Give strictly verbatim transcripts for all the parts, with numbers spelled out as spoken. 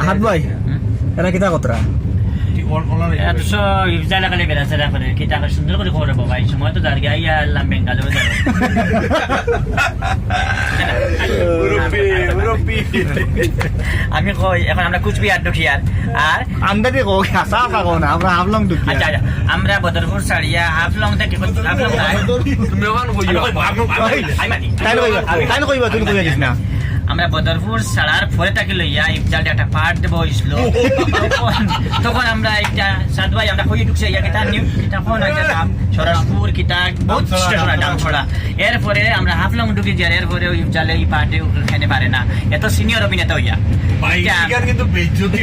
আহাদ ভাই, এরা কিতা কতরা? এরা তো সব ইফজা লাগালে বেড়াচেরা করে, কিতা করে সুন্দর করে খবর পাবো ভাই, সময় তো যার গিয়া, ইয়া আল্লাহ, বেঙ্গালোরে যাবো। মুরব্বি, মুরব্বি। আমি কই, এখন আমরা কুচবিহার ঢুকিয়ার, আর আন্দাজে কও, হাছা হাছা কও না, আমরা হাফলং ঢুকিয়ার। আচ্ছা, আচ্ছা, আমরা বদরপুর ছাড়িয়া হাফলং থাকি, হাফলং নাই। তুমি ওখান কইও। আমি কইবো, আমি, আমি, তাইন কইবা, তাইন কইবা, তুই কইবা দিস না। আমরা বদরপুর ছাড়ার পরে থাকি লইয়া ইফজালরে একটা পার্ট দেবো হইছিল। তখন, তখন আমরা একটা সাত ভাই আমরা কই ঢুকছে, ইয়া কিতা নিউ, কিতা কোন একটা নাম, সরসপুর কিতা, বহুত স্টেশন নাম ছড়া। এরপরে আমরা হাফলং ঢুকি যাই, এরপরে ওই ইফজালে এই পার্টি খেতে পারে না, এত সিনিয়র অভিনেতা হইয়া। ভাই, এটা ইখান কিন্তু বেইজ্জতি।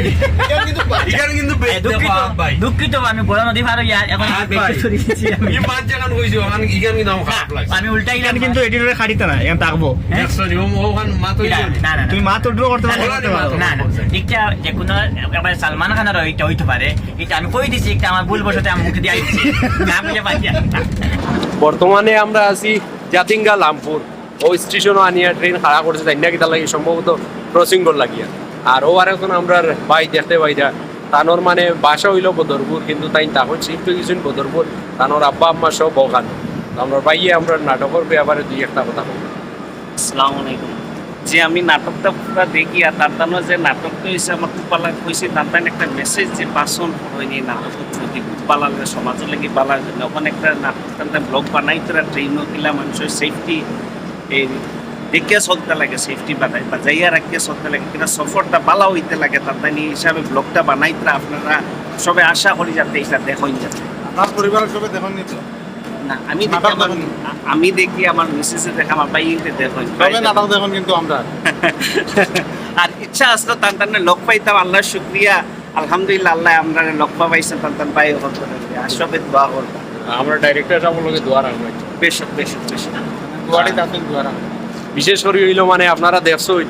ইখান কিন্তু, ইখান কিন্তু এ, দুঃখিত, বেইজ্জতি, ভাই। দুঃখিত, আমি বড় নদী পার হইয়া এখন ভাই, ভাই। বেইজ্জত হয়ে গেছি আমি। এই মাত যেখান কইছো, ওখান, ইখান কিন্তু আমার খারাপ লাগছে। আমি উল্টাই এখানে কিন্তু এডিটরে খাটিতে না, এখানে থাকবো। হ্যাঁ? দেখছো নি, ও, ওখান মাত না, হইলো নি। না, না, না। তুমি মাত উঠলো করতে পারো, ওখানে করতে মাত পারো। না, না। এটা যে কোনো, একেবারে সালমান খানের ওইটা হইতে পারে। এটা আমি কই দিছি, এটা আমার ভুল বশতে আমি মুখে দিয়ে আইছি। না বুঝে পারি না। বর্তমানে আমরা আছি জাতিঙ্গা লামপুর। ও স্টেশনও আনিয়া ট্রেন খাড়া করছে, জানি না কিতা লাগি, সম্ভবত ক্রসিং রোড লাগিয়া। আর ও আর এখন আমরার ভাই দেখতে পাইরা, তানর মানে বাসা হইলো বদরপুর, কিন্তু তাইন তখন শিফট হয়ে গেছেন বদরপুর, তানর আব্বা আম্মা সব ওখানে। তো আমরার ভাইয়ে আমরার নাটকর ব্যাপারে দুই একটা কথা কইবো। আসসালামু আলাইকুম। যে আমি নাটকটা পুরা দেখি, আর তার তানো যে নাটকটা হইছে আমার খুব ভালা কইছে, তার তানো একটা মেসেজ যে পাসন হয়নি নাটক প্রতি খুব ভালা লাগে, সমাজের লাগি ভালা লাগে। যখন একটা নাটক তার ব্লগ বানাইতরা ট্রেনও কিলা মানুষের সেফটি এই দেখিয়া চলতে লাগে, সেফটি বাজাই, বাজাইয়া রাখিয়া চলতে লাগে, কিনা সফরটা ভালা হইতে লাগে, তার তানি হিসাবে ব্লগটা বানাইতরা আপনারা সবে আশা করি যাতে এটা দেখইন যাতে। আমার পরিবারের সবে দেখইন নি তো? না, আমি দেখি নাটক আমার, দেখইন নি? আ-, আমি দেখি আমার মিসেসে দেখে, আমার ভাই ইনতে দেখইন। সবে নাটক দেখইন কিন্তু আমরা। আর ইচ্ছা আসলো তান তানে লগ পাইতাম, আল্লাহর শুকরিয়া, আলহামদুলিল্লাহ, আল্লাহ আমরা লগ পাইছে, তান তান ভাই হকল করে। আর সবে দোয়া করবা। আমরা ডাইরেক্টর সাহেব লগে দোয়া রাখবো। বেশক, বেশক, বেশক। দোয়াটি তাতে দোয়া রাখবো। বিশেষ করি হইলো মানে আপনারা দেখছইন,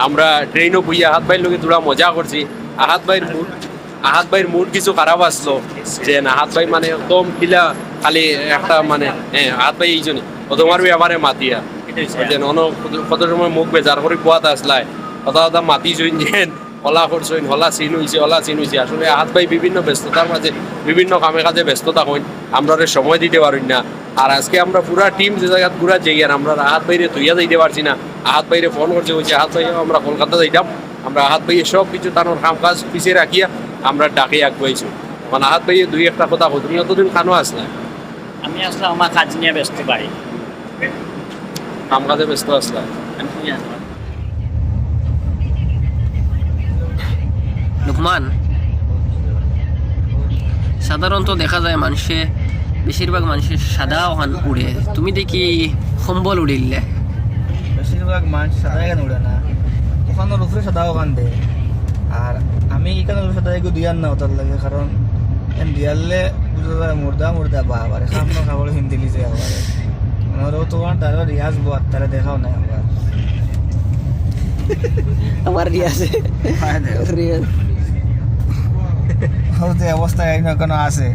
আমরা ট্রেনও বইয়া আহাদ ভাইর লগে থুড়া মজা করছি। আহাদ ভাইর মুড, আহাদ ভাইর মুড কিছু খারাপ আসলো, যে আহাদ ভাই মানে একদম কিলা খালি একটা মানে, হ্যাঁ, আহাদ ভাই এই জন্য ও তোমার ব্যাপারে মাতিয়া। এটাই স্যার। যে অন কত, কত সময় মুখ বেজার করি পোয়াত আসলায়, কথা কথা মাতি জইন যেন হলা করছইন, হলা সিন হইছে, হলা সিন হইছে। আসলে আহাদ ভাই বিভিন্ন ব্যস্ততার মাঝে, বিভিন্ন কামে কাজে ব্যস্ত থাকইন, আমরারে সময় দিতে পারইন না। আর আজকে আমরা পুরা টিম যে জায়গাত ঘুরা যাই, আর আমরা আহাদ ভাইরে থইয়া যাইতে পারছি না। আহাদ ভাইরে ফোন করছে, কইছে, "আহাদ ভাই, আমরা কলকাতা যাইতাম।" আমরা আহাদ ভাইয়ে সব কিছু তানোর কাম কাজ পিছে রাখিয়া আমরা ডাকে আগুয়াইছি। মানে আহাদ ভাইয়ে দুই একটা কথা কও, তুমি অতদিন কানো আসলা? আমি আসলে আমার কাজ নিয়ে ব্যস্ত ভাই। কাম কাজে ব্যস্ত আসলা? আমি কই আসলাম? লুকমান, সাধারণত দেখা যায় মানুষে, বেশিরভাগ মানুষের সাদা ওখান উড়ে, তুমি দেখি কম্বল উড়িলে। বেশিরভাগ মানুষ সাদা এখান উড়ে না, ওখানোর উপরে সাদা ওখান দে। আর আমি এখানোর উপরে সাদা এগু দিয়ার না ওটার লাগে, কারণ এন দিয়ারলে বুঝা যায় মুর্দা মুর্দা বাপ, আর খাম না খাবার হিন্দি লিজে আবার। মানে ওরা তো ওখান তারা রিয়াজ বো, আর তারা দেখাও নাই আবার। আমার রিয়াজে। রিয়াজ। ওর যে অবস্থা এই না কেন আছে?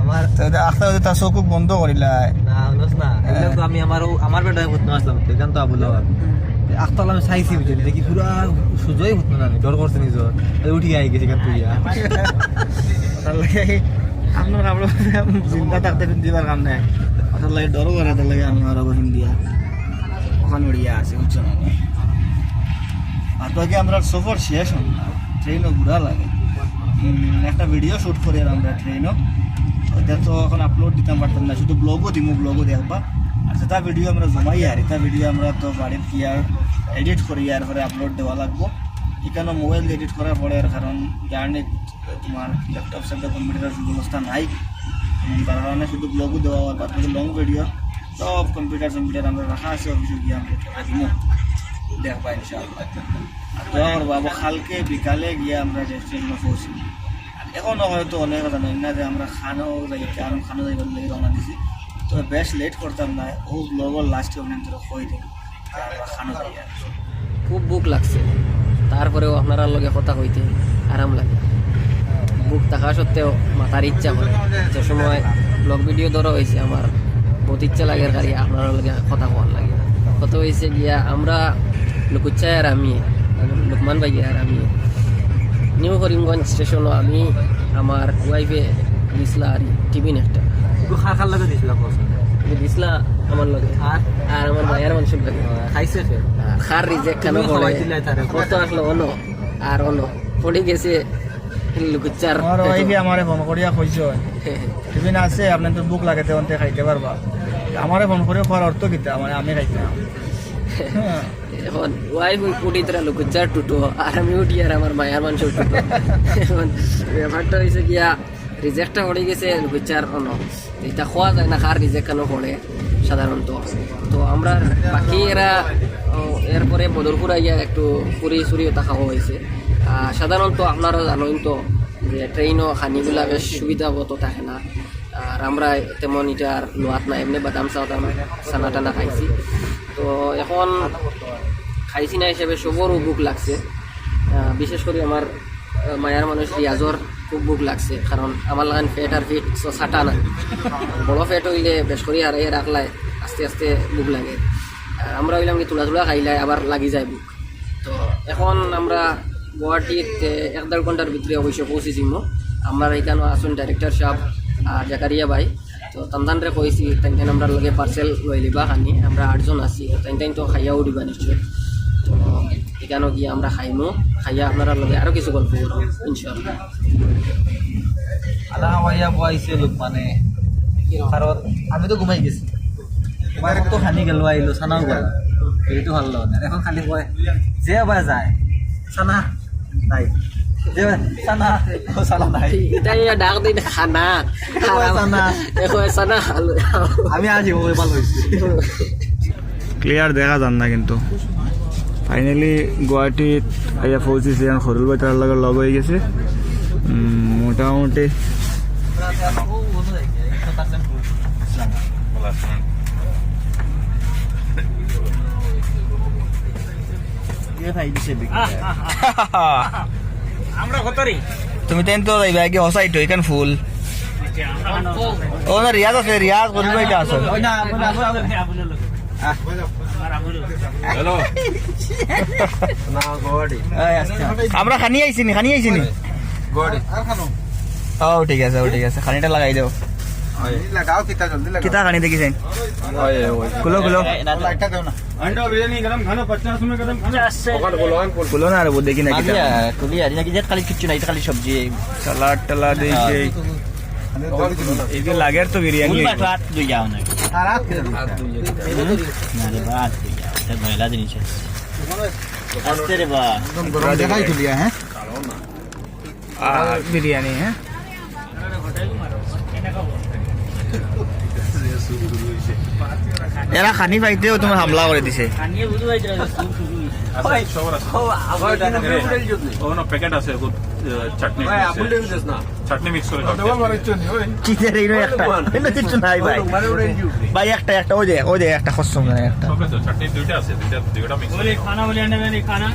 আমার তো এটা আখতা যদি তার চোখ বন্ধ করিলায়। না, হলোস না। এগুলো তো আমি আমার, আমার বেটায় করতে আসলাম, তো এখান তো আবুল আবার। আখতা আমি চাইছি, বুঝলি, দেখি পুরা সুজয় হতো না, ডর করছে নিজর। এই উঠি আই গেছে এখান তুই। তার লাগে আপনার কাপড় জিন্দা থাকতে দিবার কাম নাই। তার লাগে ডরও করে, তার লাগে আমি আর আবার হিন্দিয়া ওখানে উড়িয়া আছি, বুঝছো না? আর তো আগে আমরা সফর শেষ হন না, ট্রেনও ঘুরা লাগে। উম, একটা ভিডিও শুট করি আর আমরা ট্রেনও, ওটা তো এখন আপলোড দিতাম পারতাম না, শুধু ব্লগও দিমু, ব্লগও দেখবা। আর যেটা ভিডিও আমরা জমাই আর এটা ভিডিও আমরা তো বাড়িত গিয়া এডিট করি আর পরে আপলোড দেওয়া লাগবো। এখানে মোবাইল এডিট করার পরে আর কারণ জার্নি তোমার ল্যাপটপ স্যাপটপ কম্পিউটার সুব্যবস্থা নাই, উম, তার কারণে শুধু ব্লগও দেওয়া আর বাদ বাকি লং ভিডিও সব কম্পিউটার কম্পিউটার আমরা রাখা আছে, অফিসে গিয়ে আমরা দিমু, দেখবা ইনশাআল্লাহ। আর দোয়া করবো, আবার কালকে বিকালে গিয়ে আমরা ডেস্টিনেশনে পৌঁছি। আর এখনো হয়তো অনেক কথা নাই না যে আমরা খানো যাই, কারণ খানো যাইবার লাগি রওনা দিছি। তো বেশ লেট করতাম না, ও ব্লগর লাস্টে অনেক ধরে কই দেয় যে আমরা খানো যাই আর। খুব ভুক লাগছে, তারপরেও আপনারার লগে কথা কইতে আরাম লাগে। ভুক থাকা সত্ত্বেও মাতার ইচ্ছা করে। যে সময় ব্লগ ভিডিও ধরা হয়েছে, আমার বহুত ইচ্ছা লাগে আর কি আপনারার লগে কথা কওয়ার লাগে। কত হয়েছে গিয়া আমরা লুকুচ্চায় আর আমি, লুকমান ভাই আর আমি করিমগঞ্জ স্টেশনও আমি, আমার ওয়াইফে দিছলা আর টিফিন একটা। একটু খা খার লাগে দিছলা বস। দিছলা আমার লগে। আর? আর আমার মায়ার মানুষর লগে। খাইছে সে? আর খার রিজেক্ট কেন তুমি পড়ে? খাওয়াই দিলাই তারে। কত আসলো অনো? আর অনো পড়ি গেছে লুকুচার। আমার ওয়াইফে আমারে ফোন করিয়া কইছে, "টিফিন আছে, আপনার তো ভুক লাগে, তখন তে খাইতে পারবা।" আমারে ফোন করে কওয়ার অর্থ কিতা? মানে আমি খাইতাম। হ্যাঁ। এখন ওয়াইফ উঠি তোরা লুকুচার টুটো, আর আমি উঠি আর আমার মায়ার মানুষর টুটো। এখন ব্যাপারটা হইছে গিয়া, রিজেক্টটা পড়ি গেছে লুকুচার অনো। ইটা খাওয়া যায় না, খার রিজেক্ট কেন পড়ে সাধারণত। তো আমরা বাকি এরা, ও, এরপরে বদরপুর আইয়া একটু পুরি সুরি ওটা খাওয়া হয়েছে। আর সাধারণত আপনারা জানেন তো যে ট্রেনও খানিগুলা বেশ সুবিধা মতো থাকে না। আর আমরা তেমন ইটার লোয়াত না, এমনি বাদাম চা টানা, চানা টানা খাইছি। তো এখন খাইছি না হিসেবে সবরও ভুক লাগছে। আহ, বিশেষ করে আমার, আহ, মায়ার মানুষ রিয়াজর খুব ভুক লাগছে, কারণ আমার লাগান পেট আর ফিট সাটা না। বড় পেট হইলে বেশ করি হারাইয়া রাখলায়, আস্তে আস্তে ভুক লাগে। আর আমরা হইলাম কি, থুড়া থুড়া খাইলাই আবার লাগি যায় ভুক। তো এখন আমরা গুয়াহাটিত, এ, এক দেড় ঘন্টার ভিতরে অবশ্য পৌঁছে যাইমু। আমরা এখানে আছেন ডাইরেক্টর সাহেব আর জাকারিয়া ভাই। তো তানতানরে কইছি, তাইন তাইন আমরার লগে পার্সেল লই লিবা খানি। আমরা আটজন আছি, তাইন তাইন তো খাইয়া উঠিবা নিশ্চয়। তো এখানে গিয়া আমরা খাইমু, খাইয়া আপনারার লগে আরো কিছু গল্প করবো ইনশাআল্লাহ। আলা হওয়াইয়া বইছে লোক মানে, কারণ আমি তো ঘুমাই গেছি। তোমার তো খানি গেল আইলো, সানাও গেল, এই তো ভালো না। এখন খালি কয়, যে আবার যায়, সানা নাই, যে আবার সানা, ও সানা নাই। এটাই ডাক দিন খানা। এ কয় সানা। এ কয় সানা, আলু। আমি আজ ওই ভালো হয়েছি। ক্লিয়ার দেখা যার না কিন্তু। ফাইনালি গুয়াহাটিত আইয়া পৌঁছিছি, এখন খরুল ভাই তার লগে লগ হয়ে গেছে। উম, মোটামুটি আমরা কত রে? তুমি তেন তো যাইবা আগে হসাইটো, এখান ফুল। ও না, রিয়াজ আছে, রিয়াজ, খরুল ভাই আছে। হ্যালো। না, গুয়াহাটি। এই, আচ্ছা। আমরা খানি আইছি নি, খানি আইছি নি? গুয়াহাটি। ও, ঠিক আছে, ও, ঠিক আছে। খানিটা লাগাই দেও। লাগাও, কিতা জলদি লাগাও। কিতা খানি দেখিছেন? ওই, ওই। খুলো, খুলো। লাইটটা দেও না। আন্ডা বিরিয়ানি গরম খানা, পঞ্চাশ টাকা গরম খানা। ওখানে বলো, আমি বলবো। খুলো না, আরে, ও দেখি না কিতা। মালিয়া, খুলি আর নাকি যে খালি কিচ্ছু নাই, খালি সবজি। সালাদ টালাদ এই সেই। এই যে লাগের তো বিরিয়ানি ফুল হইব। বাটা হাত ধুই যাও না। আর হাত ধুই যাও। না রে বা, হাত ধুই যাও। এটা ময়লা জিনিস আছে। আস্তে রে বা। একদম গরম দেখাই খুলিয়া, হ্যাঁ? আর বিরিয়ানি, হ্যাঁ? এরা খানি পাইতেও তোমার হামলা করে দিছে। আচ্ছা, সবার আছে। ও, আমার এখানে এখানে ওখানে প্যাকেট আছে, এখন, আহ, চাটনি ভাই, mix আপনি করে। লেবু দিস না। চাটনি mix করে খাওয়া। কি যে রে, এগুলো একটা, এগুলো কিচ্ছু নাই ভাই। মানে ওটা এই যে ভাই, একটা, একটা, ওই যে, ওই যে একটা খসম না একটা। সব আছে, চাটনি দুইটা আছে, দুইটা, দুইটা mix করে খাও। খানা বলে আনবেন, এই খানা।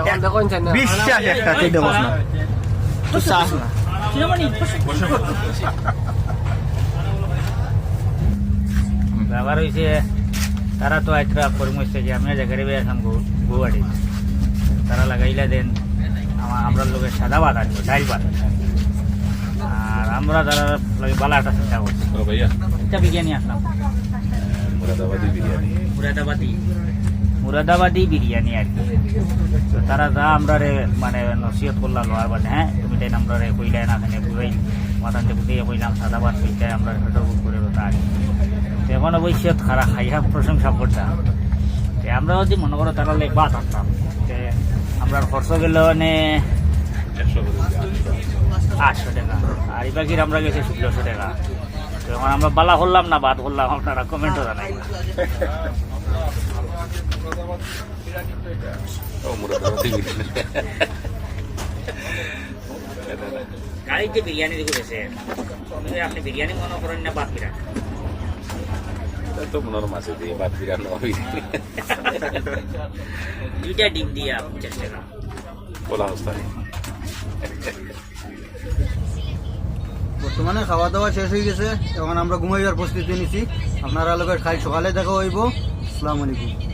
এখন দেখো, ইনশাআল্লাহ। বিশ্বাস একটা, তুই দেখোস না। তুই চাস না। ব্যাপার হইছে, তারা তো আইতরা করিম হইছে কি, আমি জাকারি ভাই এখন গু-, গুয়াহাটি। তারা লাগাইলা দেন, আমা-, আমরার লগে সাদা ভাত আনবো, ডাইল ভাত। আর আমরা তারার লগে বালা একটা চিন্তা করছি। ও ভাইয়া। একটা বিরিয়ানি আনলাম। মুরাদাবাদি বিরিয়ানি। মুরাদাবাদি। মুরাদাবাদি বিরিয়ানি আর কি। তো তারা যা আমরারে মানে নসিহত করলা লওয়ার বাদে, হ্যাঁ, তুমি তাই আমরারে কইলাই না, এখানে পুরাই মাথাতে বুঝিয়ে কইলাম, সাদা ভাত কইতে আমরা পেটর ভুক করে কথা আর কি। তো এখন অবশ্য তারা খাইয়া প্রশংসা করতাম। তো আমরা যদি মনে করো তারা লেখ ভাত আনতাম, তো আমরার খরচ গেল মানে একশো টাকা। আটশো টাকা। আর এই বাকির আমরা গেছে ষোলোশো টাকা। তো এখন আমরা বালা করলাম না বাদ করলাম, আপনারা কমেন্টও জানাই। ও, মুরাদাবাদি বিরিয়ানি। গাড়িতে বিরিয়ানি দেখে গেছে। আপনি বিরিয়ানি মনে করেন না, বাদ বিরিয়ানি। এটা তো মনের মাঝে দিয়ে বাদ বিরিয়ানি হবে। দুইটা ডিম দিয়া পঞ্চাশ টাকা। বলা অবস্থা নেই। বর্তমানে খাওয়া দাওয়া শেষ হয়ে গেছে, এখন আমরা ঘুমাইবার প্রস্তুতি নিছি। আপনারা লগে কাল সকালে দেখা হইব। আসসালামু আলাইকুম।